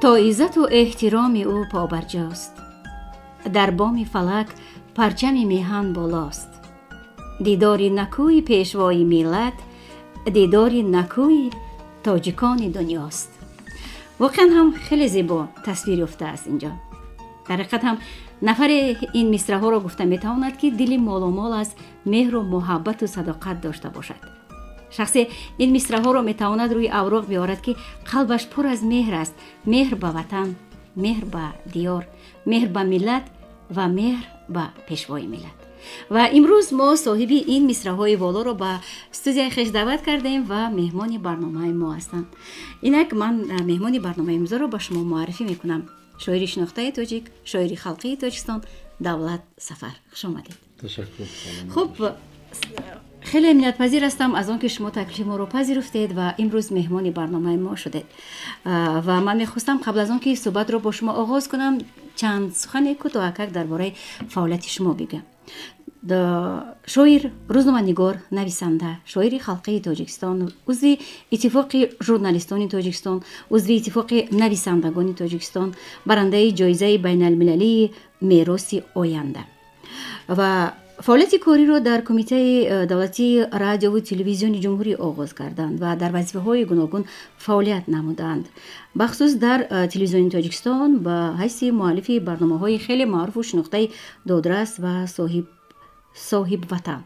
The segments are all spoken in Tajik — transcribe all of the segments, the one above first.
То иззату эҳтироми ӯ побарҷост, дар боми фалак парчами меҳан болост. Дидори накӯи пешвои миллат, дидори накӯи тоҷикони дунёст. Воқеан ҳам хеле зебо тасвир ёфтааст инҷо. Дар ҳақиқат ҳам нафаре ин мисраҳоро гуфта метавонад, ки дили моломол аз меҳру муҳаббату садоқат дошта бошад. Шахсе ин мисраҳоро метавонад рӯи авроқ биёрад, ки қалбаш пур аз меҳр аст: меҳр ба ватан, меҳр ба диёр, меҳр ба миллат ва меҳр ба пешвои миллат. Ва имрӯз мо соҳиби ин мисраҳои волоро ба студияи хеш даъват кардем ва меҳмони барномаи мо ҳастанд. Инак ман меҳмони барномаи имрӯзаро ба шумо муаррифӣ мекунам: шоири шинохтаи тоҷик, шоири халқии Тоҷикистон Давлат Сафар. Хуш омадед. Ташаккур. Хуб, хеле миннатпазир ҳастам аз он ки шумо таклифи моро пазируфтед ва имрӯз меҳмони барномаи мо шудед. Ва ман мехостам, қабл аз он ки суҳбатро бо шумо оғоз кунам, чанд сухане кӯтоҳакак дар бораи фаъолияти шумо бигӯям. Шоир, рӯзноманигор, нависанда, шоири халқии Тоҷикистон, узви Иттифоқи журналистони Тоҷикистон, узви Иттифоқи нависандагони Тоҷикистон, барандаи ҷоизаи байналмилалии «Мероси оянда» ва фаъолияти кориро дар Кумитаи давлатии радиову телевизиони ҷумҳурӣ оғоз карданд ва дар вазифаҳои гуногун фаъолият намуданд. Бахусус дар Телевизиони Тоҷикистон ба ҳайси муаллифи барномаҳои хеле маъруфу шинохтаи «Додрас» ва «Соҳибватан».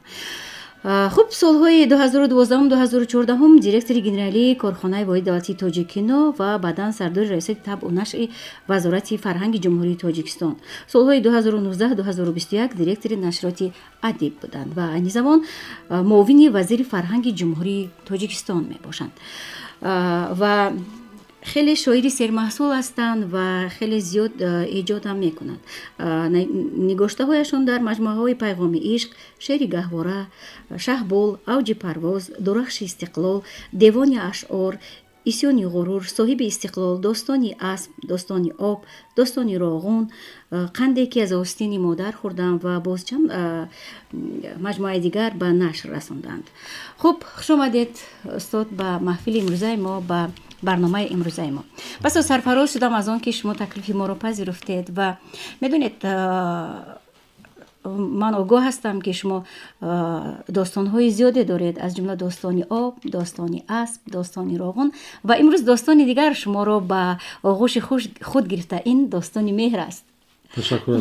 Хуб, солҳои 2012-2014 директори генералии корхонаи воҳиди давлатии «Тоҷиккино» ва баъдан сардори раёсати табъу нашри Вазорати фарҳанги Ҷумҳурии Тоҷикистон, солҳои 2019-2021 директори нашриёти «Адиб» буданд ва айни замон муовини вазири фарҳанги Ҷумҳурии Тоҷикистон мебошанд. Ва хеле шоири сермаҳсул ҳастанд ва хеле зиёд эҷод ҳам мекунанд. Нигоштаҳояшон дар маҷмӯаҳои «Пайғоми ишқ», «Шеъри гаҳвора», «Шаҳбол», «Авҷи парвоз», «Дурахши истиқлол», «Девони ашъор», «Исёни ғурур», «Соҳиби истиқлол», «Достони асп», «Достони об», «Достони Роғун», «Қанде ки аз остини модар хӯрдам» ва боз чанд маҷмӯаи дигар ба нашр расонданд. Хуб, хуш омадед, устод, ба маҳфили имрӯзаи мо, ба барномаи имрӯзаи мо. Басо сарфароз шудам аз он ки шумо таклифи моро пазируфтед. Ва медонед, ман огоҳ ҳастам, ки шумо достонҳои зиёде доред, аз ҷумла достони об, достони асп, достони Роғун ва имрӯз достони дигар шуморо ба оғӯши худ гирифта. Ин достони меҳр аст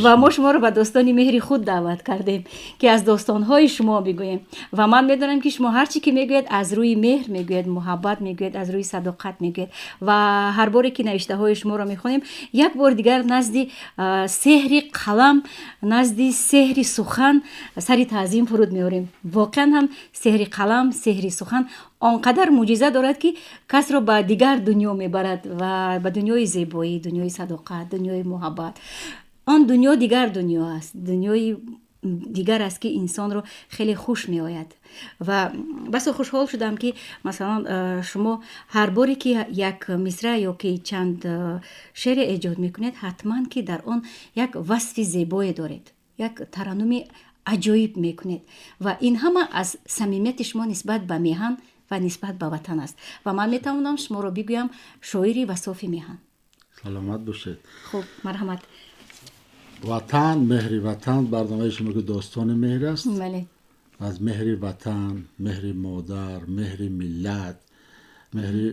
ва мо шуморо ба достони меҳри худ даъват кардем, ки аз достонҳои шумо бигӯем. Ва ман медонам, ки шумо ҳар чӣ ки мегӯед, аз рӯи меҳр мегӯед, муҳаббат мегӯед, аз рӯи садоқат мегӯед. Ва ҳар боре ки навиштаҳои шуморо мехонем, як бори дигар назди сеҳри қалам, назди сеҳри сухан сари таъзим фуруд меорем. Воқеан ҳам сеҳри қалам, сеҳри сухан он қадар мӯъҷиза дорад, ки касро ба дигар дунё мебарад ва ба дунёи зебоӣ, дунёи садоқат, дунёи муҳаббат. Он дунё дигар дунё аст, дунёи дигар аст, ки инсонро хеле хуш меояд. Ва басо хушҳол шудам, ки масалан шумо ҳар боре ки як мисра ё ки чанд шеъре эҷод мекунед, ҳатман ки дар он як васфи зебое доред, як тараннуми аҷоиб мекунед. Ва ин ҳама аз самимияти шумо нисбат ба меҳан ва нисбат ба ватан аст. Ва ман метавонам шуморо бигӯям шоири вассофи меҳан. Саломат бошед. Хуб, марҳамат. Ватан, меҳри ватан, барномаи шумо ки достони меҳр аст, аз меҳри ватан, меҳри модар, меҳри миллат, меҳри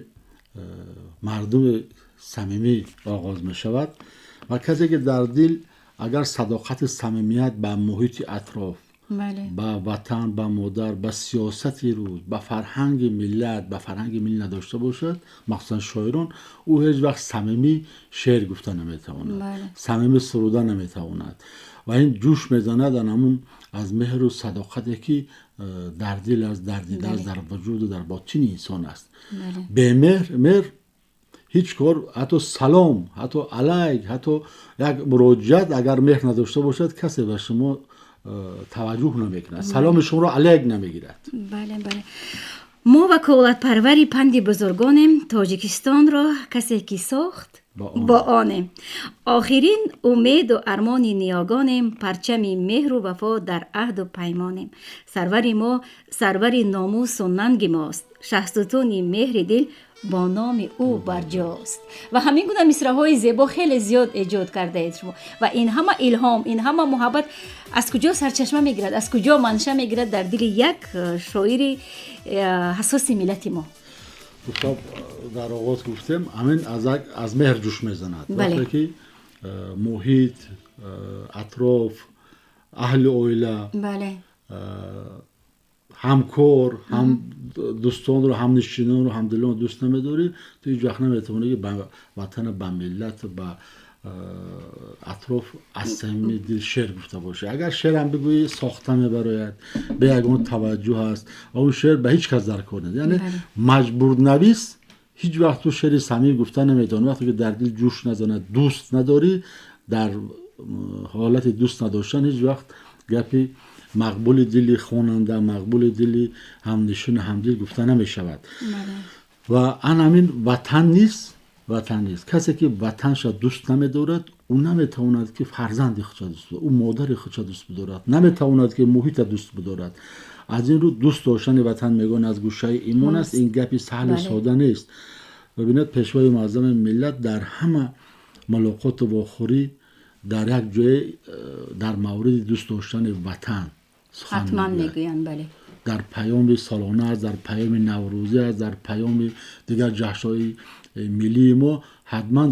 мардуми самимӣ оғоз мешавад. Ва касе ки дар дил агар садоқати самимият ба муҳити атроф, ба ватан, ба модар, ба сиёсати рӯз, ба фарҳанги миллат, ба фарҳанги миллӣ надошта бошад, махсусан шоирон, ӯ ҳеҷ вақт самимӣ шеър гуфта наметавонад, самимӣ суруда наметавонад. Ва ин ҷӯш мезанад ан ҳамун аз меҳру садоқате, ки дар дил аст, дар дида аст, дар вуҷуду дар ботини инсон аст. Бемеҳр меҳр ҳеҷ кор, ҳатто салом, ҳатто алайк, ҳатто як муроҷиат агар меҳр надошта бошад, касе ба шумо таваҷҷӯҳ намекунад, саломи шуморо алайк намегирад. Бале, мо ваколатпарвари панди бузургонем, Тоҷикистонро касе ки сохт, бо онем. Охирин умеду армони ниёгонем, парчами меҳру вафо дар аҳду паймонем. Сарвари мо сарвари номусу нанги мост, шаҳсутуни меҳри дил. Бо номи ӯ барҷост. Ва ҳамин гуна мисраҳои зебо хеле зиёд эҷод кардаед шумо. Ва ин ҳама илҳом, ин ҳама муҳаббат аз куҷо сарчашма мегирад, аз куҷо манша мегирад дар дили як шоири ҳассоси миллати мо? Гуфтам, дар оғоз гуфтем, ҳамин аз меҳр ҷӯш мезанад. Вақте ки муҳит, атроф, аҳли оила, ҳамкор, ҳам дӯстонро, ҳамнишинонро, ҳамдилонро дӯст намедорӣ, ту ҳеҷ вақт наметавонӣ, ки ба ватана, ба миллат, ба атроф аз самими дил шеър гуфта бошӣ. Агар шеърам бигӯӣ, сохта мебарояд, бе ягон таваҷҷӯҳ аст ва он шеър ба ҳеҷ кас дар кор нест. Яъне маҷбурнавис ҳеҷ вақт ту шеъри самим гуфта наметавонӣ. Вақте ки дар дил ҷӯш назанад, дӯст надорӣ, дар ҳолати дӯст надоштан ҳеҷ вақт гапи мақбули дили хонанда, мақбули дили ҳамнишину ҳамдил гуфта намешавад. Ва ан ҳамин ватан нест, ватан нест. Касе ки ватанша дӯст намедорад, ӯ наметавонад, ки фарзанди худша дӯст бидорад, ӯ модари худша дӯст бидорад, наметавонад, ки муҳита дӯст бидорад. Аз ин рӯ дӯст доштани ватан, мегӯянд, аз гӯшаи имон аст. Ин гапи саҳли сода нест. Бибинед, Пешвои муаззами миллат дар ҳама мулоқоту вохӯрӣ дар як ҷое дар мавриди дӯст доштани ватан сухан ҳатман мегӯянд, бале. Дар паёми солона аст, дар паёми наврӯзӣ аст, дар паёми дигар ҷашнҳои миллии мо ҳатман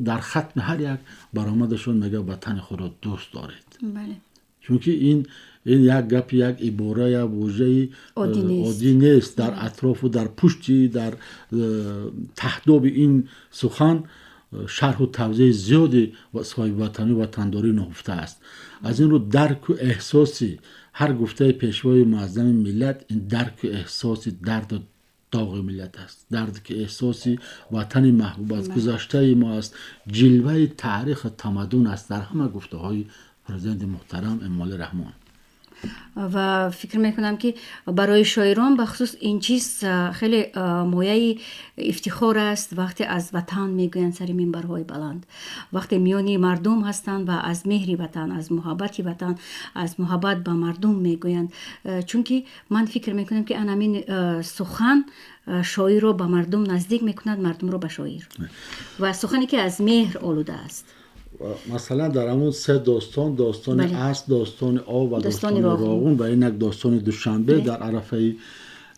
дар хатми ҳар як баромадашон мегӯяд: «Ватани худро дӯст доред». Чунки ин як гапи, як ибора, як вожаи оддӣ нест. Дар атрофу дар пушти, дар таҳдоби ин сухан шарҳу тавзеҳи зиёди соҳибватанӣ, ватандорӣ нуҳуфта аст. Аз ин рӯ дарку эҳсоси ҳар гуфтаи Пешвои муаззами миллат ин дарку эҳсоси дарду доғи миллат аст, дарду эҳсоси ватани маҳбуб аст, гузаштаи мо аст, ҷилваи таъриху тамаддун аст дар ҳама гуфтаҳои Президенти муҳтарам Эмомалӣ Раҳмон. Ва фикр мекунам, ки барои шоирон бахусус ин чиз хеле мояи ифтихор аст, вақте аз ватан мегӯянд сари минбарҳои баланд, вақте миёни мардум ҳастанд ва аз меҳри ватан, аз муҳаббати ватан, аз муҳаббат ба мардум мегӯянд, чунки ман фикр мекунам, ки анамин сухан шоирро ба мардум наздик мекунад, мардумро ба шоир, ва сухане ки аз меҳр олуда аст. Масалан, дар ҳамон се достон: достони асп, достони об ва достони роғун, ва ин як достони Душанбе дар арафаи,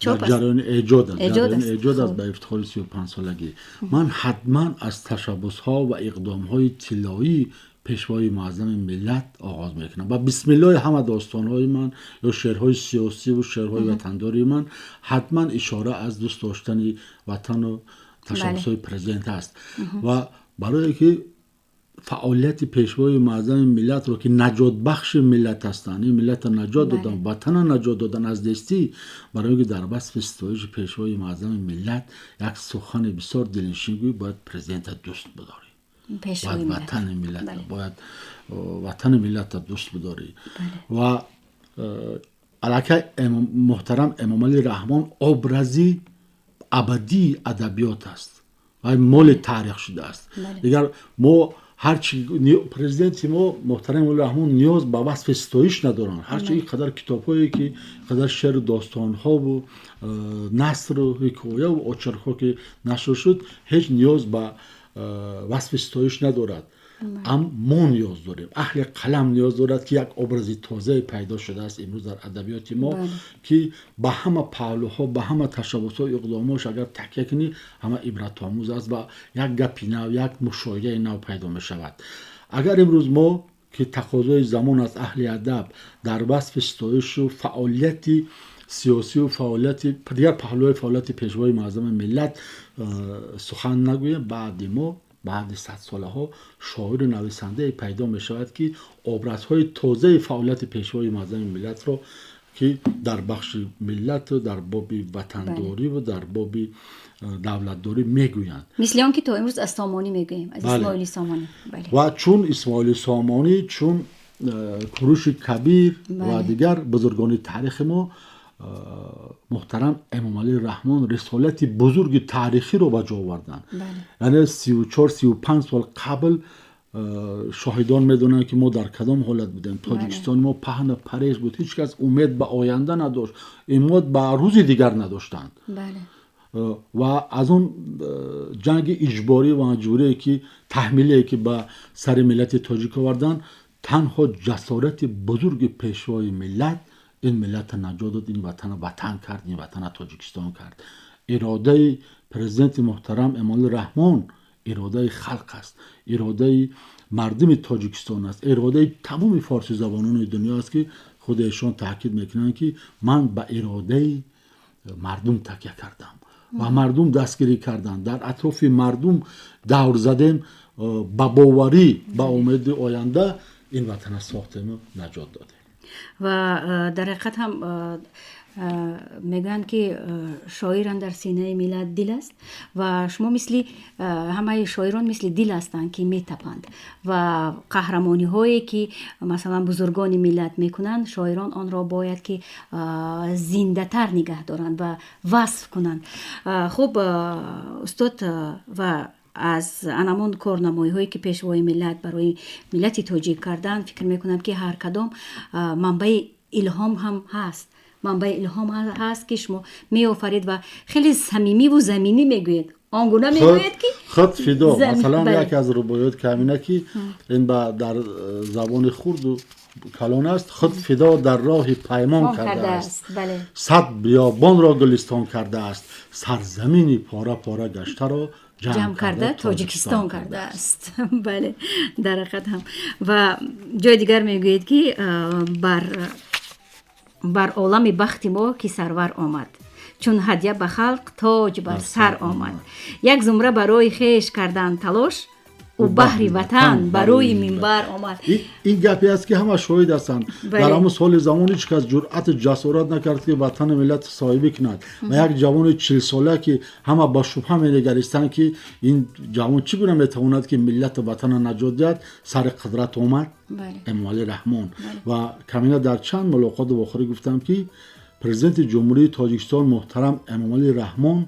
дар ҷараёни эҷод аст, ҷараёни эҷод аст, ба ифтихори 35-солагӣ ман ҳатман аз ташаббусҳо ва иқдомҳои тиллоии Пешвои муаззами миллат оғоз мекунам ва бисмиллоҳи ҳама достонҳои ман ё шеърҳои сиёсиву шеърҳои ватандории ман ҳатман ишора аз дӯст доштани ватану ташаббусҳои президент аст. Ва барое ки фаъолияти Пешвои муаззами миллатро, ки наҷотбахши миллат ҳастанд, ин миллатро наҷот додан, ватана наҷот додан аз нестӣ, барои ки дар васфи ситоиши Пешвои муаззами миллат як сухани бисёр дилнишин гӯй, бояд президента дӯст бидорӣ, бояд ватани миллат, бояд ватани миллатро дӯст бидорӣ. Ва аллакай муҳтарам Эмомалӣ Раҳмон образи абадии адабиёт аст ва моли таърих шудааст. Дигар мо ҳарчи президенти мо муҳтарам Эмомалӣ Раҳмон ниёз ба васфи ситоиш надоранд. Ҳарчи ин қадар китобҳое, ки қадар шеъру достонҳову насру ҳикояву очеркҳо ки нашр шуд, ҳеҷ ниёз ба васфи ситоиш надорад. Аммо мо ниёз дорем, аҳли қалам ниёз дорад, ки як образи тозае пайдо шудааст имрӯз дар адабиёти мо, ки ба ҳама паҳлӯҳо, ба ҳама ташаббусҳо, иқдомҳош агар такя кунӣ, ҳама ибратомӯз аст ва як гапи нав, як мушоҳидаи нав пайдо мешавад. Агар имрӯз мо, ки тақозои замон аст, аҳли адаб дар васфи ситоишу фаъолияти сиёсию фаъолияти дигар паҳлӯҳои фаъолияти Пешвои муаззами миллат сухан нагӯем, баъди мо, баъди садсолаҳо шоиру нависандае пайдо мешавад, ки образҳои тозаи фаъолияти Пешвои муаззами миллатро, ки дар бахши миллату дар боби ватандориву дар боби давлатдорӣ мегӯянд. Мисли он ки то имрӯз аз Сомонӣ мегӯем, аз Исмоили Сомонӣ. Ва чун Исмоили Сомонӣ, чун Куруши Кабир ва дигар бузургони таърихи мо, муҳтарам Эмомалӣ Раҳмон рисолати бузурги таърихиро ба ҷо оварданд. Яъне 34-35 сол қабл шоҳидон медонанд, ки мо дар кадом ҳолат будем. Тоҷикистони мо паҳну пареш буд, ҳеҷ кас умед ба оянда надошт, умед ба рӯзи дигар надоштанд. Ва аз он ҷанги иҷборӣ ва маҷбурие ки таҳмилие ки ба сари миллати тоҷик оварданд, танҳо ҷасорати бузурги пешвои миллат ин миллатро наҷот дод, ин ватанро ватан кард, ин ватанро Тоҷикистон кард. Иродаи президенти муҳтарам Эмомалӣ Раҳмон иродаи халқ аст, иродаи мардуми Тоҷикистон аст, иродаи тамоми форсизабонони дунё аст, ки худи эшон таъкид мекунанд, ки ман ба иродаи мардум такя кардам ва мардум дастгирӣ карданд. Дар атрофи мардум давр задем, ба боварӣ, ба умеди оянда ин ватанро сохтему наҷот додем. Ва дар ҳақиқат ҳам мегӯянд, ки шоир андар синаи миллат дил аст ва шумо мисли ҳамаи шоирон мисли дил ҳастанд, ки метапанд ва қаҳрамониҳое ки масалан бузургони миллат мекунанд, шоирон онро бояд ки зиндатар нигаҳ доранд ва васф кунанд. Хуб, устод, ва аз анамон корнамоиҳое ки пешвои миллат барои миллати тоҷик карданд, фикр мекунам, ки ҳар кадом манбаи илҳом ҳам ҳаст, манбаи илҳом ҳаст, ки шумо меофаред ва хеле самимиву заминӣ мегӯед, он гуна мегӯед, ки худ фидо. Масалан, яке аз рубоиёт ки ҳамина, ки ин ба дар забони хурду калон аст: худ фидо дар роҳи паймон кардааст, сад биёбонро гулистон кардааст, сарзамини пора пора гаштаро ҷамъ карда Тоҷикистон кардааст. Бале, дар ҳақиқат ҳам. Ва ҷои дигар мегӯед, ки бар олами бахти мо ки сарвар омад, чун ҳадя ба халқ тоҷ бар сар омад, як зумра барои хеш кардан талош, ӯ баҳри ватан ба рӯи минбар омад. Ин гапе аст, ки ҳама шоҳид ҳастанд. Дар ҳамон соли замон ҳеҷ кас ҷуръату ҷасорат накард, ки ватану миллат соҳибӣ кунад. Ва як ҷавони 40-сола, ки ҳама ба шубҳа менигаристанд, ки ин ҷавон чӣ гуна метавонад, ки миллату ватанро наҷот диҳад, сари қудрат омад Эмомалӣ Раҳмон. Ва камина дар чанд мулоқоту вохӯрӣ гуфтам, ки президенти Ҷумҳурии Тоҷикистон муҳтарам Эмомалӣ Раҳмон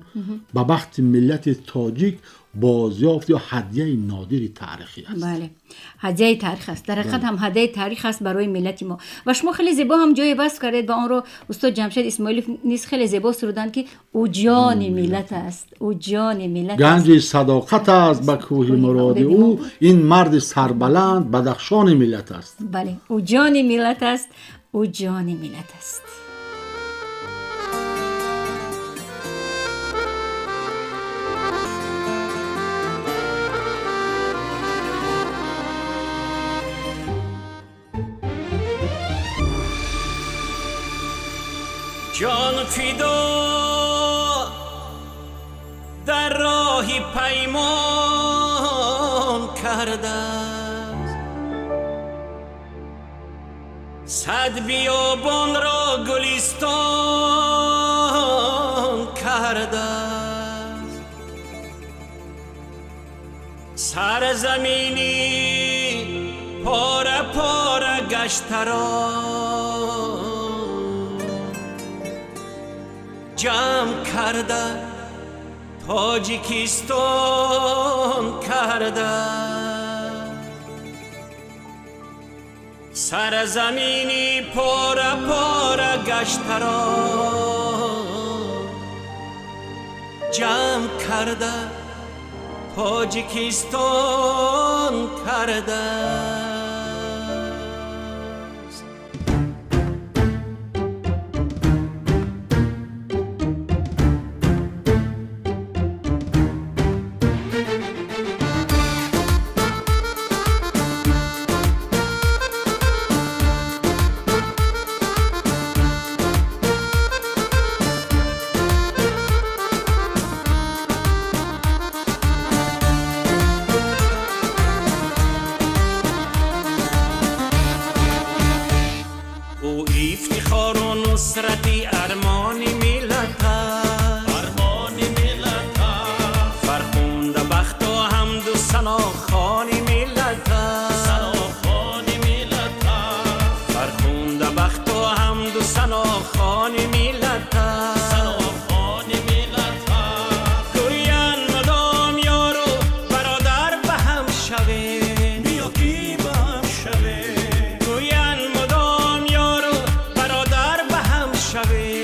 ба бахти миллати тоҷик бозёфт ё ҳадияи нодири таърихӣ аст. Бале, ҳадияи таърих аст, дар ҳақиқат ҳам ҳадияи таърих аст барои миллати мо. Ва шумо хеле зебо ҳам ҷое васф кардед ва онро устод Ҷамшед Исмоилов низ хеле зебо суруданд, ки ӯ ҷони миллат аст, ӯ ҷони миллат. Ганҷи садоқат аст ба кӯҳи муроди ӯ, ин марди сарбаланд Бадахшони миллат аст. Бале, ӯ ҷони миллат аст, ӯ ҷони миллат аст. Ҷон фидо дар роҳи паймон кардааст, сад биёбонро гулистон кардааст, сарзамини пора пора гаштаро ҷамъ карда Тоҷикистон карда, сарзамини пора пора гаштаро ҷамъ карда Тоҷикистон карда. Нусрати армони миллат аст, армони миллат аст, фархунда бахту ҳамду санохони миллат аст, санохони миллат аст, фархунда бахту ҳамду санохони миллат аст, санохони миллат аст. Гӯянд мудом ёру бародар ба ҳам шавем, биё ки ба ҳам шавем. Гӯянд мудом ёру бародар ба ҳам шавем.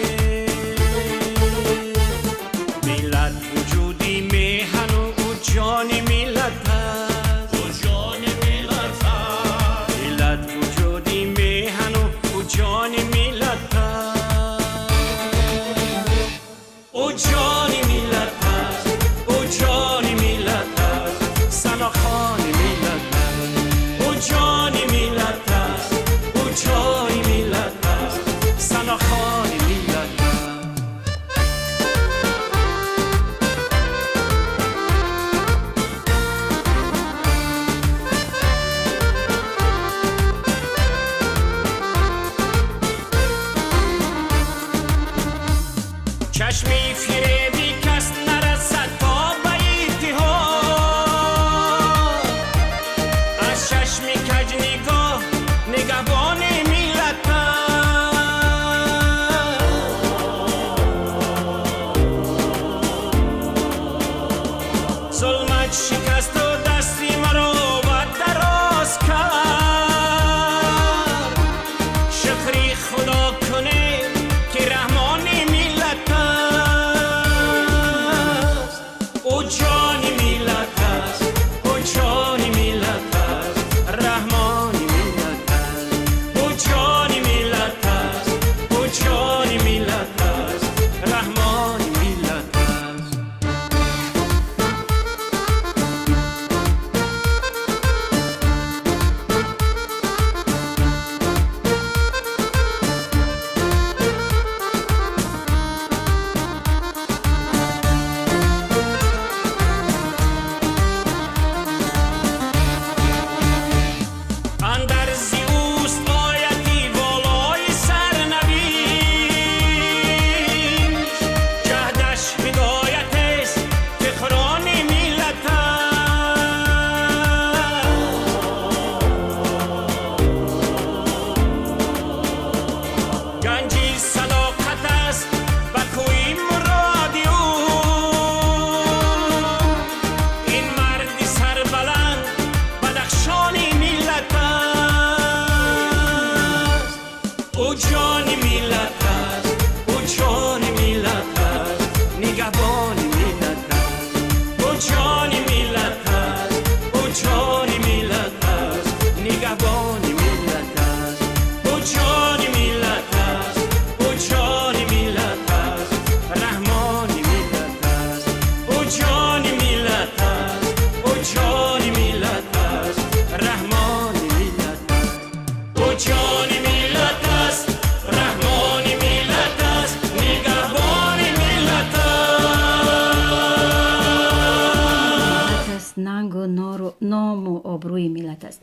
Ному обрӯи миллат аст.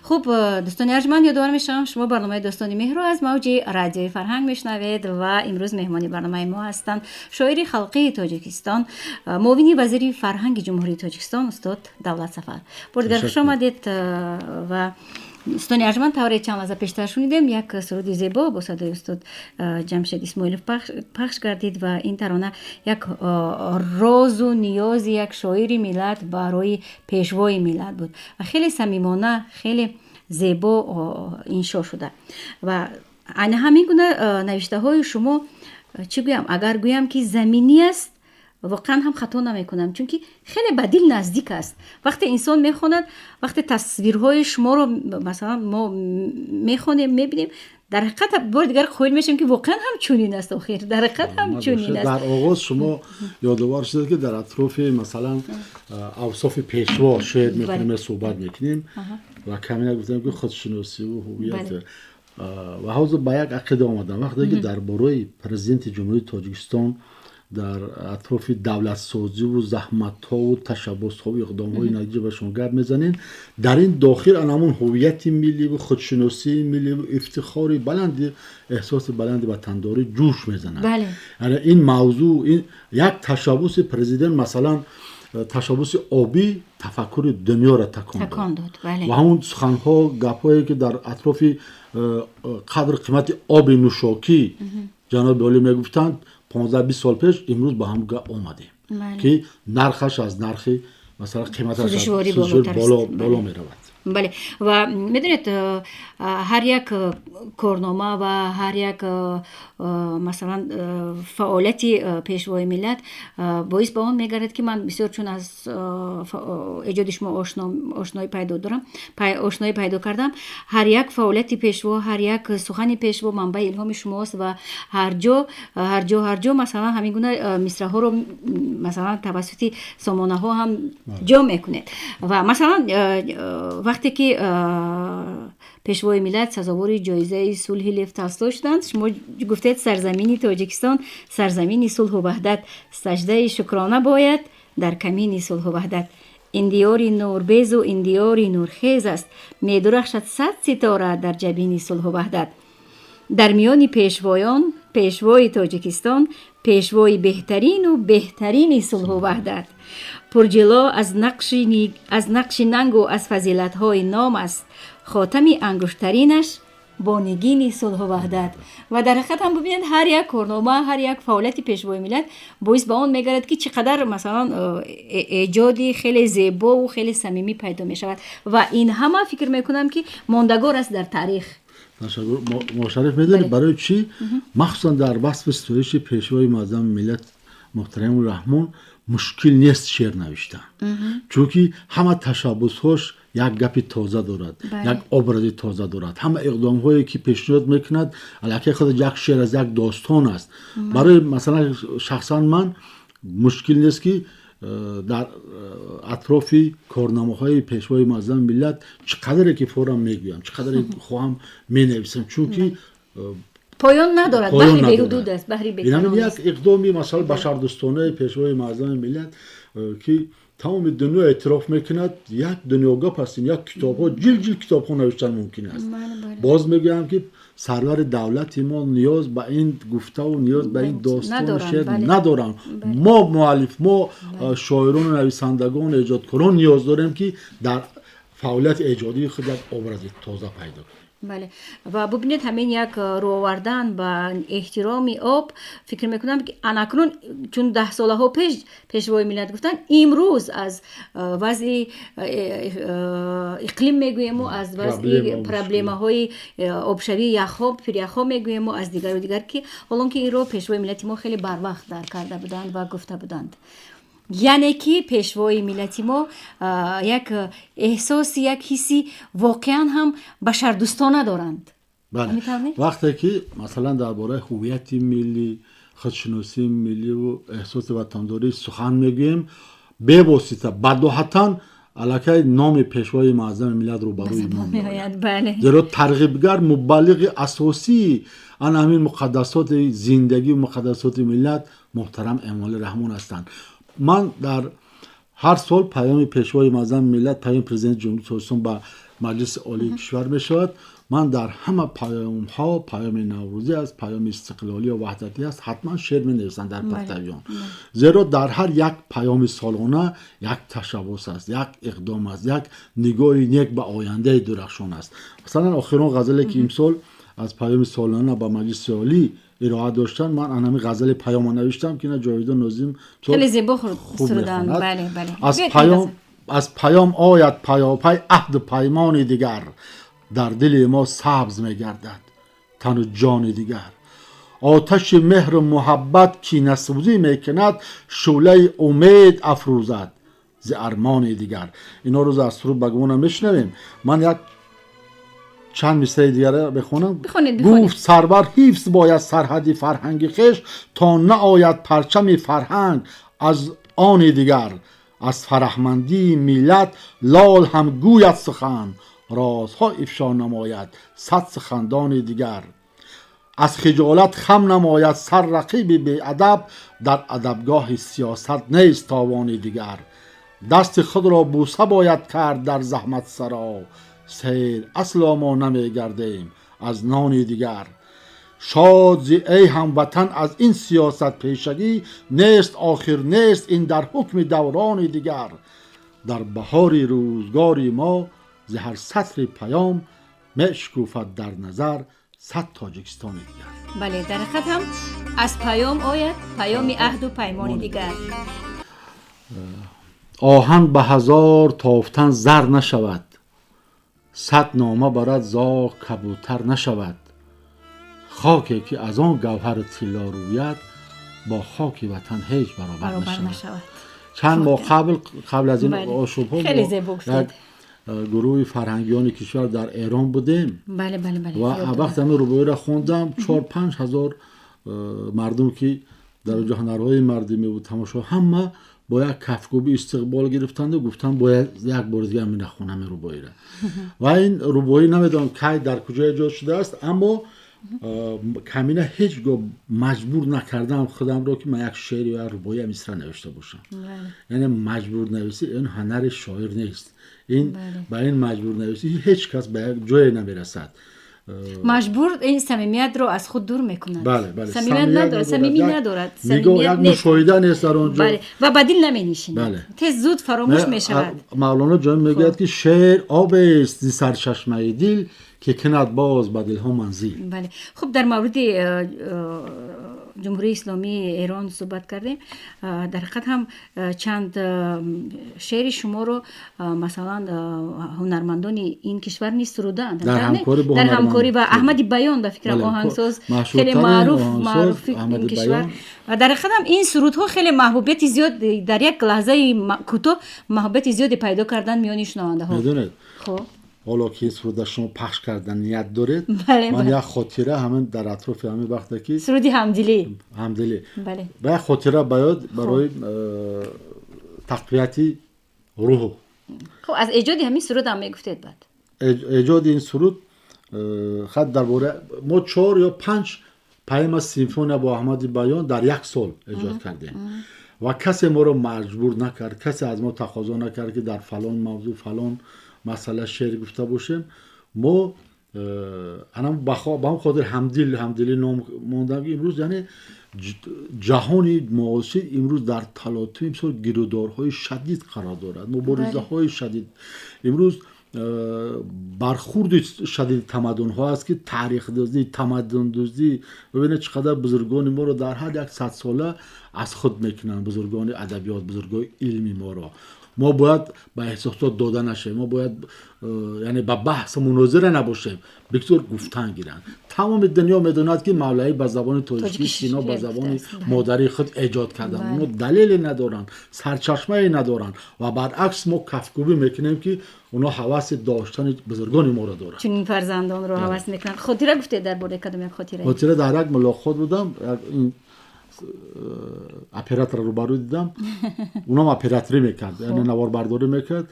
Хуб, дӯстони арҷманд, ёдовар мешавам, шумо барномаи «Достони меҳрро» аз мавҷи Радиои Фарҳанг мешунавед ва имрӯз меҳмони барномаи мо ҳастанд шоири халқии Тоҷикистон, муовини вазири фарҳанги Ҷумҳурии Тоҷикистон устод Давлат Сафар. Бори дигар хуш омадед. Ва дӯстони арҷманд, тавре чанд лаҳза пештар шунидем, як суруди зебо бо садои устод Ҷамшед Исмоилов пахш гардид ва ин тарона як розу ниёзи як шоири миллат барои пешвои миллат буд ва хеле самимона, хеле зебо иншо шуда. Ва айна ҳамин гуна навиштаҳои шумо, чӣ гӯям, агар гӯям, ки заминӣ аст, воқеан ҳам хато намекунам, чунки хеле ба дил наздик аст. Вақте инсон мехонад, вақте тасвирҳои шуморо, масалан, мо мехонем, мебинем, дар ҳақиқат бори дигар қоил мешавем, ки воқеан ҳам чунин аст. Охир дар ҳақиқат ҳам чунин аст. Дар оғоз шумо ёдовар шудед, ки дар атрофи, масалан, авсофи пешво шеър мекунем, суҳбат мекунем ва камина гуфтем, ки худшиносиву ҳувият. Ва ҳозир ба як ақида омадам: вақте ки дар бораи Президенти Ҷумҳурии Тоҷикистон, дар атрофи давлатсозиву заҳматҳову ташаббусҳову иқдомҳои наҷибашон гап мезанем, дар ин дохил ан ҳамун ҳувияти милливу худшиносии милливу ифтихори баланди, эҳсоси баланди ватандорӣ ҷӯш мезанад. Яъне ин мавзӯъ, ин як ташаббуси президент, масалан, ташаббуси обӣ тафаккури дунёро такон дод. Ва ҳамун суханҳо, гапҳое, ки дар атрофи қадру қимати оби нӯшокӣ ҷаноби олӣ мегуфтанд 15-20 сол пеш, имрӯз ба ҳам гап омадем, ки нархаш аз нархи, масалан, қиматаш боло меравад. Бале, ва медонед, ҳар як корнома ва ҳар як, масалан, фаъолияти пешвои миллат боис ба он мегардад, ки ман бисёр, чун аз эҷоди шумо ошноӣ пайдо дорам, ошноӣ пайдо кардам, ҳар як фаъолияти пешво, ҳар як сухани пешво манбаи илҳоми шумост ва ҳар ҷо, ҳар ҷо, ҳар ҷо, масалан, ҳамин гуна мисраҳоро, масалан, тавассути сомонаҳо ҳам ҷо мекунед. Ва масалан, вақте ки пешвои миллат сазовори ҷоизаи сулҳи Лев Толстой шуданд, шумо гуфтед: «Сарзамини Тоҷикистон сарзамини сулҳу ваҳдат, саждаи шукрона бояд дар камини сулҳу ваҳдат. Ин диёри нурбезу ин диёри нурхез аст, медурахшад сад ситора дар ҷабини сулҳу ваҳдат. Дар миёни пешвоён пешвои Тоҷикистон, пешвои беҳтарину беҳтарини сулҳу ваҳдат. Пурҷило аз нақши нангу аз фазилатҳои ном аст, хотами ангуштаринаш бо нигини сулҳу ваҳдат». Ва дар ҳақиқат ҳам бибинед, ҳар як корнома, ҳар як фаъолияти пешвои миллат боис ба он мегардад, ки чӣ қадар, масалан, эҷоди хеле зебову хеле самимӣ пайдо мешавад ва ин ҳама, фикр мекунам, ки мондагор аст дар таърих. Ташаккур, Мошариф. Медонед, барои чӣ махсусан дар васфи ситоиши пешвои муаззами миллат муҳтарами Раҳмон мушкил нест шеър навиштан? Чунки ҳама ташаббусҳош як гапи тоза дорад, як образи тоза дорад. Ҳама иқдомҳое, ки пешниҳод мекунад, аллакай худ як шеър аст, як достон аст. Барои масалан, шахсан ман мушкил нест, ки дар атрофи корнамоҳои пешвои муаззами миллат чӣ қадре ки форам мегӯям, чӣ қадре хоҳам менависам, чунки поён надорад, баҳри беҳудуд аст, баҳри бекарон. Як иқдоми, масалан, башардӯстонаи пешвои муаззами миллат, ки тамоми дунё эътироф мекунад, як дунёгап аст, як китобҳо, ҷилд ҷилд китобҳо навиштан мумкин аст. Боз мегӯям, ки сарвари давлати мо ниёз ба ин гуфтаву ниёз ба ин достону шеър надоранд. Мо муаллиф, мо шоирону нависандагону эҷодкорон ниёз дорем, ки дар фаъолияти эҷодии худ як образи тоза пайдо кунем. Бале, ва бубинед, ҳамин як рӯ овардан ба эҳтироми об, фикр мекунам, ки анакнун, чун даҳсолаҳо пеш пешвои миллат гуфтанд, имрӯз аз вазъи иқлим мегӯему, аз вазъи проблемаҳои обшавии яхҳо, пиряхҳо мегӯему, аз дигару дигар, ки ҳолон ки инро пешвои миллати мо хеле барвақт дарк карда буданд ва гуфта буданд. Яъне ки пешвои миллати мо як эҳсоси, як ҳисси воқеан ҳам башардӯстона доранд. Вақте ки, масалан, дар бораи ҳуввияти миллӣ, худшиносии милливу эҳсоси ватандорӣ сухан мегӯем, бевосита, бадоҳатан аллакай номи пешвои муаззами миллат рӯбарӯи мо меояд, зеро тарғибгар, мубаллиғи асосии ана ҳамин муқаддасоти зиндагию муқаддасоти миллат муҳтарам Эмомалӣ Раҳмон ҳастанд. Ман дар Ҳар сол паёми Пешвои Муаззами миллат, паёми Президенти Ҷумҳурии Тоҷикистон ба Маҷлиси Олии кишвар мешавад. Ман дар ҳама паёмҳо, паёми наврӯзӣ аст, паёми истиқлолӣ ё ваҳдатӣ аст, ҳатман шеър менависам дар партави он, зеро дар ҳар як паёми солона як ташаббус аст, як иқдом аст, як нигоҳи нек ба ояндаи дурахшон аст. Масалан, охирон ғазале, ки имсол аз паёми солона ба Маҷлиси Олӣ ироа доштанд, ман анами ғазали паёма навиштам, ки ина Ҷовидон Нозим хеле зебо хуб суруданд. мехонад. Бале, бале. Аз Биёед. паём, аз паём ояд паёпай аҳду паймони дигар, дар дили мо сабз мегардад тану ҷони дигар. Оташи меҳру муҳаббат, ки насӯзӣ мекунад, шӯълаи умед афрӯзад зи армони дигар. Ино рӯз аз суруд ба гумонам мешунавем. Ман як чанд мисраи дигара бихонам. Бихонед, бихонед. Гуфт сарвар: ҳифз бояд сарҳади фарҳанги хеш, то наояд парчами фарҳанг аз они дигар. Аз фараҳмандии миллат лол ҳам гӯяд сухан, розҳо ифшо намояд сад сухандони дигар. Аз хиҷолат хам намояд сар рақиби беадаб, дар адабгоҳи сиёсат нест товони дигар. Дасти худро бӯса бояд кард дар заҳматсаро, сер асло мо намегардем аз нони дигар. Шод зи эй ҳамватан аз ин сиёсат пешагӣ нест, охир нест ин дар ҳукми даврони дигар. Дар баҳори рӯзгори мо зи ҳар сатри паём мешукуфад дар назар сад Тоҷикистони дигар. Бале, дар ҳақиқат ҳам аз паём ояд паёми аҳду паймони дигар. Оҳан ба ҳазор тофтан зар нашавад, сад нома барад зоғ кабутар нашавад. Хоке ки аз он гавҳару тилло рӯяд, бо хоки ватан ҳеҷ баробар баробар нашавад. Нашавад. Чанд моҳ қабл аз ин ошӯбҳо Хеле мо зебо гуфтед. як гурӯҳи фарҳангиёни кишвар дар Эрон будем бале бале бале ва ёд вақте ҳамин рубоиро хондам, 4-5 ҳазор мардум, ки дар онҷо ҳунарҳои мардумӣ буд, тамошо, ҳама бо як кафкӯбӣ истиқбол гирифтанду гуфтанд, бояд як бори дига ҳамина хонам ин рубоиро. Ва ин рубоӣ намедонам, кай, дар куҷо эҷод шудааст, аммо камина ҳеҷ гоҳ маҷбур накардам худамро, ки ман як шеър ё як рубоӣ мисра навишта бошам. Яъне маҷбурнависӣ ин ҳунари шоир нест. Ин ба ин маҷбурнависӣ ҳеҷ кас ба як ҷое намерасад. Маҷбур ин самимиятро аз худ дур мекунад. Бале, бале. Самимият надорад, самимӣ надорад. Нигоҳ, як мушоҳида нест дар он ҷо. Бале, ва ба дил наменишинад, тез зуд фаромӯш мешавад. Мавлоно ҷомӣ мегӯяд, ки шеър обест зи сарчашмаи дил, ки кунад боз ба дилҳо манзил. Бале, хуб, дар мавриди Ҷумҳурии Исломии Эрон суҳбат кардем. Дар ҳақиқат ҳам чанд шеъри шуморо, масалан, ҳунармандони ин кишвар низ сурудаанд дар ҳамкорӣ ба Аҳмади Баён, ба фикрам, оҳангсоз хеле маъруфи ин кишвар. Дар ҳақиқат ҳам ин сурудҳо хеле маҳбубияти зиёд, дар як лаҳзаи кӯтоҳ маҳбубияти зиёде пайдо карданд миёни шунавандаҳо. Медонед, ҳоло ки ин суруда шумо пахш кардан ният доред, ман як хотира ҳамин дар атрофи ҳамин вақте ки суруди «Ҳамдилӣ». «Ҳамдилӣ». Ба як хотира ба ёд барои тақвияти рӯҳ. Хуб, аз эҷоди ҳамин суруд ҳам мегуфтед баъд. Эҷоди ин суруд хат дар бора мо чор ё панҷ поэма, симфония бо Аҳмади Баён дар як сол эҷод кардем ва касе моро маҷбур накард, касе аз мо тақозо накард, ки дар фалон мавзӯъ, фалон масъала шеър гуфта бошем. Мо анам ба ҳам хотир «Ҳамдил», «Ҳамдилӣ» ном мондам, ки имрӯз, яъне ҷаҳони муосир имрӯз дар талотуми бисёр гирудорҳои шадид қарор дорад, муборизаҳои шадид, имрӯз бархурди шадиди тамаддунҳо аст, ки тарихдуздӣ, тамаддундуздӣ, бибинед, чӣ қадар бузургони моро дар ҳар як садсола аз худ мекунанд, бузургони адабиёт, бузургони илми моро. Мо бояд ба эҳсосот дода нашавем, мо бояд яъне ба баҳсу мунозира набошем, бисёр гуфтан гиранд. Тамоми дунё медонад, ки Мавлавӣ ба забони тоҷикӣ, Сино ба забони модарии худ эҷод карданд. Оно далеле надоранд, сарчашмае надоранд ва баръакс мо кафкӯбӣ мекунем, ки онҳо ҳаваси доштани бузургони моро доранд. Чунин фарзандонро ҳавас мекунанд. Хотира гуфтед, дар бораи кадом як хотира? Хотира, дар як мулоқот будам, оператора рӯбарӯ дидам, унам операторӣ мекард, яъне наворбардорӣ мекард.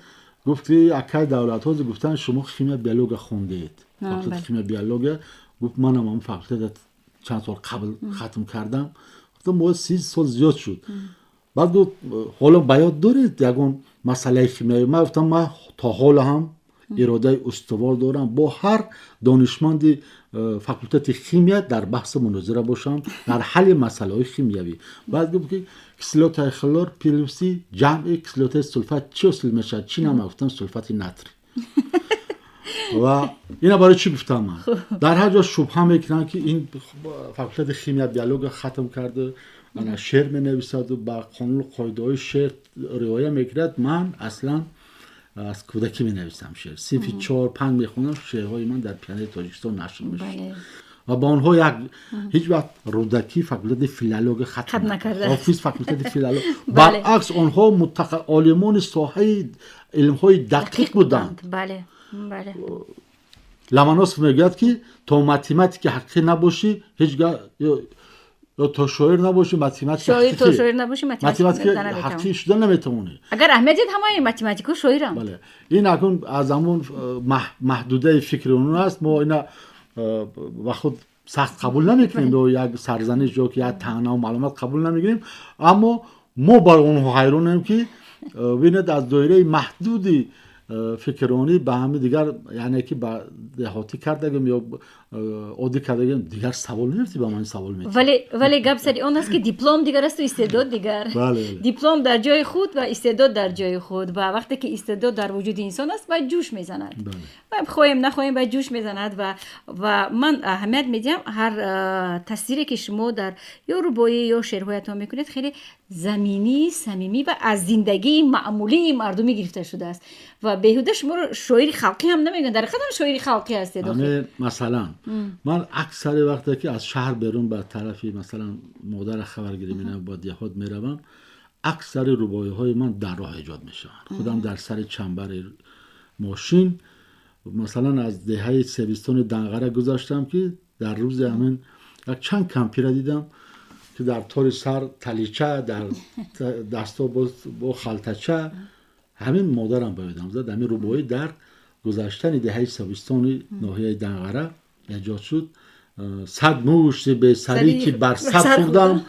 Гуфт, ки акай Давлатҳо гуфтанд, шумо химия биология хондед, факултети химия биология. Гуфт, манам ҳамн факултета чанд сол қабл хатм кардам. Гуфтам, мо 30 сол зиёд шуд. Баъд гуфт, ҳоло ба ёд доред ягон масъалаи химиявӣ? Ман гуфтам, ман то ҳоло ҳам иродаи устувор дорам бо ҳар донишманди факултети химия дар баҳсу мунозира бошам дар ҳалли масъалаҳои химиявӣ. Баъд гуфт ки кислотаи хлор плюси ҷамъи кислотаи сулфат чӣ ҳосил мешавад? Чӣ нама? Гуфтам, сулфати натрий. Ва ина барои чӣ гуфтам? Ман дар ҳар ҷо шубҳа мекунам, ки ин факултети химия биология хатм карда, ана шеър менависаду ба қонуну қоидаҳои шеър риоя мекунад. Ман аслан аз кӯдакӣ менависам шеър. Синфи чор панҷ мехонам, шеърҳои ман дар Пионери Тоҷикистон нашр мешуд. Ва ба онҳо як ҳеҷ вақт Рӯдакӣ факултети филология хатм накарда, Ҳофиз факултети филология. Баръакс, онҳо олимони соҳаи илмҳои дақиқ буданд. Ломоносов мегӯяд, ки то математики ҳақиқӣ набошӣ, ҳеҷ гаҳ ё то шоир набошӣ, математики ҳақиқӣ шуда наметавонӣ. Агар аҳамият диҳед, ҳамаи математико шоирам. Бале, ин акун аз ҳамун маҳдудаи фикри он аст. Мо ина ба худ сахт қабул намекунем ё як сарзаниш ё ки як таънаву маълумот қабул намегирем, аммо мо бар онҳо ҳайронем, ки бинед, аз доираи маҳдуди фикронӣ ба ҳами дигар, яъне ки ба деҳотӣ кардагим ё оддӣ кардагим, дигар савол нерти, ба ман савол метиҳад. Вале гап сари он аст, ки диплом дигар асту истеъдод дигар. Диплом дар ҷои худ ва истеъдод дар ҷои худ. Ва вақте ки истеъдод дар вуҷуди инсон аст, ба ҷӯш мезанад, хоҳем нахоҳем, ба ҷӯш мезанад. Ва ман аҳамият медиҳам, ҳар тасвире ки шумо дар ё рубоӣ, ё шеърҳоятон мекунед, хеле заминӣ, самимӣ ва аз зиндагии маъмулии мардумӣ гирифта шудааст. Ва беҳуда шуморо шоири халқӣ ҳам намегӯянд. Дар ҳақиқат ҳам шоири халқӣ ҳастед. Масалан, ман аксари вақте ки аз шаҳр берун ба тарафи, масалан, модара хабаргирӣ менам, ба деҳот меравам, аксари рубоиҳои ман дар роҳ эҷод мешаванд, худам дар сари чамбари мошин. Масалан, аз деҳаи Себистони Данғара гузаштам, ки дар рӯзи ҳамин як чанд кампира дидам, ки дар тори сар талича, дар дасто бо халтача. Ҳамин модарам ба ёдам зад. Ҳамин рубоӣ дар гузаштани деҳаи Себистони ноҳияи Данғара эҷод шуд. 100 мушти бесарӣ ки бар сар хӯрдам,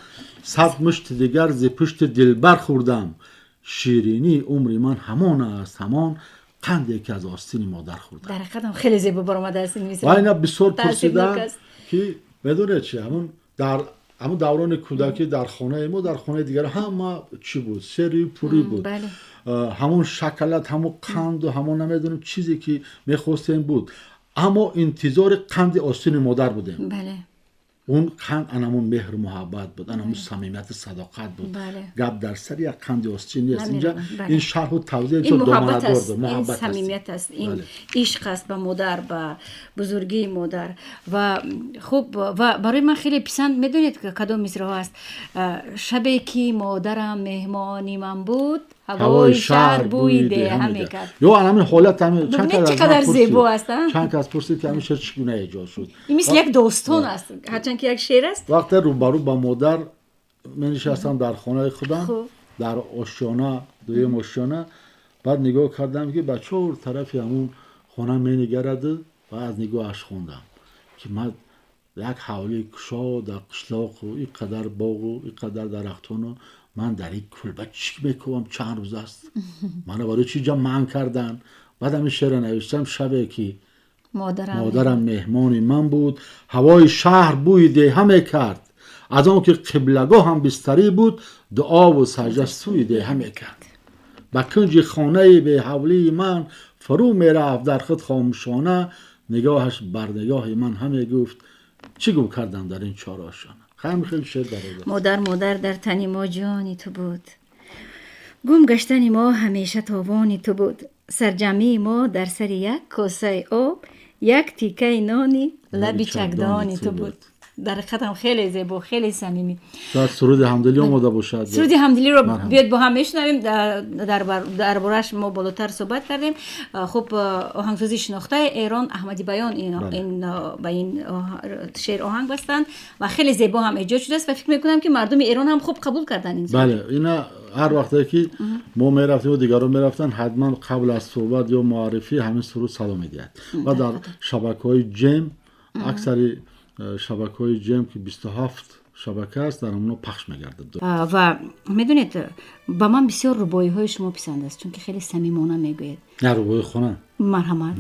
100 мушти дигар зи пушти дилбар хӯрдам. Ширинии умри ман ҳамон аст, ҳамон қанде ки аз остини модар хӯрдам. Дар ҳақиқатам хеле зебо баромадааст ин мисра. Ва ина бисёр пурсидам, ки медонед чи, ҳамун дар ҳамун даврони кӯдакӣ дар хонаи мо, дар хонаи дигар ҳама чӣ буд? Сери пурӣ буд, ҳамун шоколад, ҳамун қанду ҳамон намедонем чизе ки мехостем буд, аммо интизори қанди остини модар будем. Он қанд анамун меҳру муҳаббат буд, анамун самимияти садоқат буд. Гап дар сари як қанди остин нест инҷа. Ин шарҳу тавзеҳ доманадор. Самимият аст, ин ишқ аст ба модар, ба бузургии модар. Ва хуб, ва барои ман хеле писанд, медонед, кадом мисраҳо аст? Шабе ки модарам меҳмони ман буд, ҳавои шаҳр бӯи деҳа мекард. Ё ҳамин ҳолат. Чӣ қадар зебо аст! Чанд кас пурсид, ки ҳамин шеър чӣ гуна эҷод шуд. Ин мисли як достон аст, ҳарчанд ки як шеър аст. Вақте рӯбарӯ ба модар менишастам дар хонаи худам, дар ошёна, дуюм ошёна, баъд нигоҳ кардам, ки ба чор тарафи ҳамун хона менигараду ва аз нигоҳаш хондам, ки ман як ҳавлии кушод дар қишлоқу ин қадар боғу ин қадар дарахтону ман дар ин кулба чӣ мекунам? Чанд рӯз аст, мана барои чӣ ҷа манъ кардан? Баъд ҳамин шеъра навиштам: шабе ки модарам меҳмони ман буд, ҳавои шаҳр бӯи деҳа мекард. Аз он ки қиблагоҳам бистарӣ буд, дуову саҷда сӯи деҳа мекард. Ба кунҷи хонаи беҳавлии ман фурӯ мерафт дар худ хомӯшона, нигоҳаш бар нигоҳи ман ҳаме гуфт: чӣ гум кардам дар ин чорошона? Ҳамин хел шеър дарода. Модар, модар, дар тани мо ҷони ту буд, гум гаштани мо ҳамеша товони ту буд. Сарҷамъии мо дар сари як косаи об, як тикаи нони лаби чакдони ту буд. Дар ҳақиқатам хеле зебо, хеле самимӣ. Шояд суруди ҳамдилӣ омода бошад. Суруди ҳамдилиро биёед бо ҳам мешунавем. Дар борааш мо болотар суҳбат кардем. Хуб, оҳангсози шинохтаи Эрон Аҳмади Баён ба ин шеър оҳанг бастанд ва хеле зебо ҳам эҷод шудааст ва фикр мекунам, ки мардуми Эрон ҳам хуб қабул карданд ин. Бале, ина ҳар вақте ки мо мерафтем, дигарон мерафтанд, ҳатман қабл аз суҳбат ё муаррифӣ ҳамин суруд садо медиҳад. Ва дар шабакаҳои ҷем, аксари шабакаҳои ҷем, ки 27 Шабака аст, дар ҳамоно пахш мегардад. Ва медонед, ба ман бисёр рубоиҳои шумо писанд аст, чунки хеле самимона мегӯед. На, рубои хона. Марҳамат.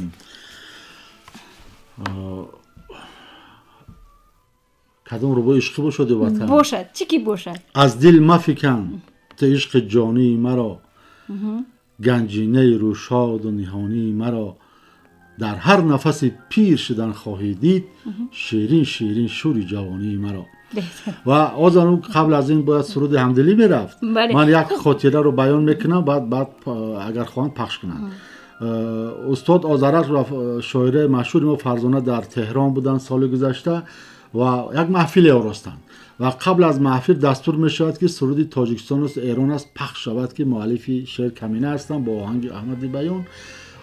Кадом рубои ишқӣ бошад ё ватан? Бошад, чӣ ки бошад. Аз дил мафикан ту ишқи ҷонии маро, ганҷинаи рӯшоду ниҳонии маро, дар ҳар нафаси пир шудан хоҳӣ дид, ширин ширин шӯри ҷавонии маро. Ва озан қабл аз ин бояд суруди ҳамдилӣ мерафт. Ман як хотираро баён мекунам, баъд агар хоҳанд пахш кунанд. Устод Озарахш ва шоираи машҳури мо Фарзона дар Теҳрон буданд соли гузашта ва як маҳфиле оростанд ва қабл аз маҳфил дастур мешавад, ки суруди Тоҷикистон аст, Эрон аст пахш шавад, ки муаллифи шеър Камина ҳастанд бо оҳанги Аҳмади Баён.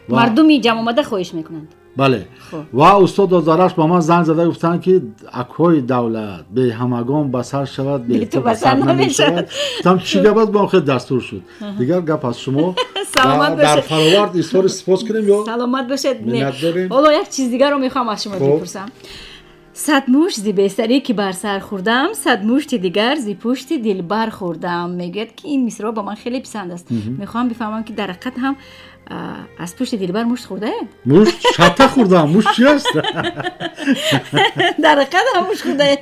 Мардуми ҷамъомада хоҳиш мекунанд. Бале. Ва устод Озарахш ба ман занг зада гуфтанд, ки акҳои давлат беҳамагон ба сар шавад, бе ту ба сар намешавад. Гуфтам, чӣ гап аст? Бо хел дастур шуд. Дигар гап аз шумо. Саломат бошед. Дар фаровард изҳори сипос кунем ё Саломат бошед. Миннат дорем. Ҳоло як чиз дигарро мехоҳам аз шумо бипурсам. 100 мушт зи бесарӣ ки бар сар хӯрдам, 100 мушти дигар зи пушти дилбар хӯрдам. Мегӯяд, ки ин мисро ба ман хеле писанд аст. Мехоҳам бифаҳмам, ки дар ҳақиқат ҳам аз пушти дилбар мушт хӯрдаед? Мушт шата хӯрдам, мушт чи аст? Дар ҳақиқат ҳам мушт хӯрдаед?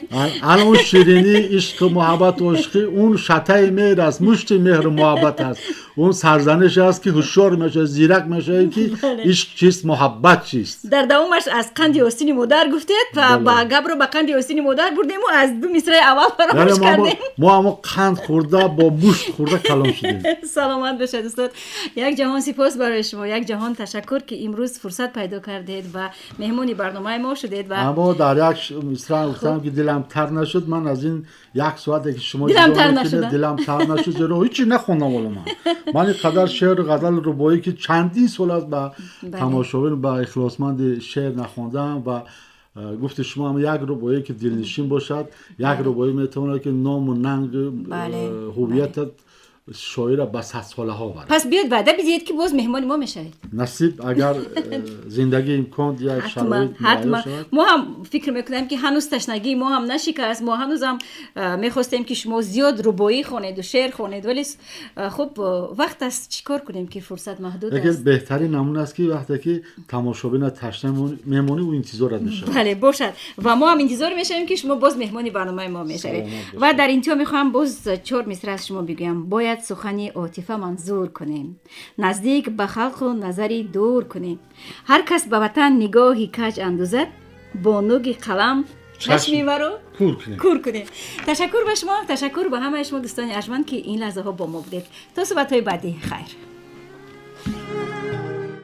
Ана он ширинии ишқу муҳаббату ошиқӣ, он шатаи меҳр аст, мушти меҳру муҳаббат аст, он сарзаниш аст, ки ҳушёр мешавад, зирак мешавад, ки ишқ чист, муҳаббат чист. Дар давомаш аз қанди остини модар гуфтед ва ба гапро ба қанди остини модар бурдему аз ду мисраи аввал фаромӯш кардем. Мо ҳамо қанд хӯрда, бо мушт хӯрда калон шудем. Саломат бошед, устод. Як ҷаҳон сипос барои шумо, як ҷаҳон ташаккур, ки имрӯз фурсат пайдо кардед ва меҳмони барномаи мо шудед. Ва аммо дар як мисра гуфтам, ки дилам тар нашуд. Ман аз ин як соате ки шумо дилам тар нашуд, дилам тар нашуд, зеро ҳечи нахондам. Ҳоло ман ин қадар шеъру ғазал, рубоӣ, ки чандин сол аст ба тамошобин, ба ихлосманди шеър нахондам. Ва гуфти шумо ҳам, як рубоие ки дилнишин бошад, як рубоӣ метавонад, ки ному нанг, ҳувиятат шоира ба садсолаҳо барад. Пас биёед, ваъда бидиҳед, ки боз меҳмони мо мешавед. Насиб, агар зиндагӣ имкон диҳад, шароит. Ҳатман. Мо ҳам фикр мекунем, ки ҳанӯз ташнагии мо ҳам нашикаст. Мо ҳанӯзам мехостем, ки шумо зиёд рубоӣ хонеду шеър хонед, вале хуб, вақт аст, чӣ кор кунем, ки фурсат маҳдуд аст. Беҳтарин намуна аст, ки вақте ки тамошобина ташна мемонӣ, ӯ интизорат мешавад. Бале, бошад, ва мо ҳам интизор мешавем, ки шумо боз меҳмони барномаи мо мешавед. Ва дар интиҳо мехоҳам боз чор мисра аз шумо бигӯям. Бояд сухани отифа манзур кунем, наздик ба халқу назари дур кунем. Ҳар кас ба ватан нигоҳи каҷ андозад, бо нуги қалам чашми маро кур кунем. Ташаккур ба шумо, ташаккур ба ҳамаи шумо, дӯстони арҷманд, ки ин лаҳзаҳо бо мо будед. То суҳбатҳои баъдӣ, хайр.